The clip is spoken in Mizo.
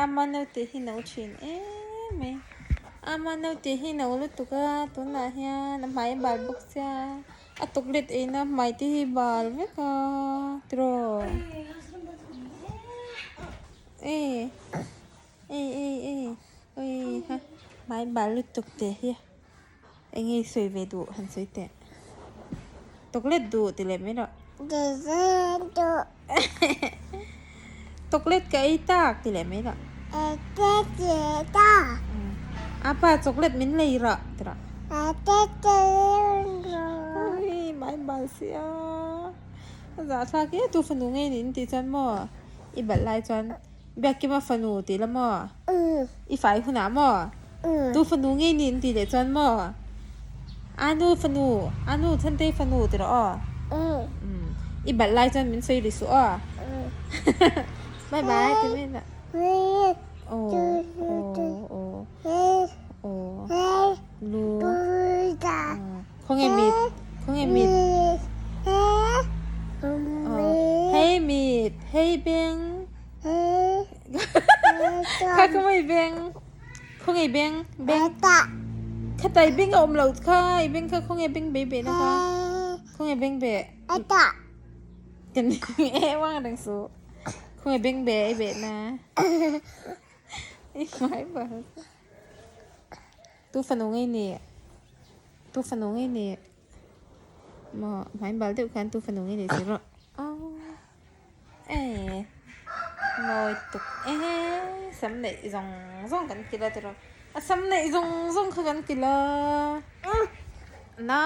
Ama naute hi no thin em mai. Ama naute hi no lutuk a tunah hian a hmai a bal bawk sia a chocolate eina hmai te hi bal vek a tiraw e e e e ui ha hmai bal lutuk te hi eng nge sawi ve duh han sawi teh chocolate duh ti leh mai rawh chocolate ka ei tak ti leh mai rawh apa chocolate min lei rawh ti rawh ui mai bal sia a zahthlak e tu fanu ngei niin tih chuan maw i balh lai chuan. Biakkima fanu tih la maw? I fai hunah maw? Tu fanu ngei ni an tih leh chuan maw? Anu fanu, anu Thantei fanu ti rawh aw. I balh lai chuan min sawi ri suh aw. Bye bye ti mai la. Aw aw aw aw lu khawnge mit khawnge mit hei mit hei beng kha ka mai beng khawnge beng beng khatai beng a awm lo kha i beng kha khawnge beng bei bei na kha khawnge beng be kan e wang reng su khawnge beng be i be na i mai ba Tu fanu ngei ni tu fanu ngei ni maw hmai bal deuh khan tu fanu ngei ni si rawh aww e mawi tuk e sam neih zawng zawng kan kil a tiraw a sam neih zawng zawng kha kan kil a na.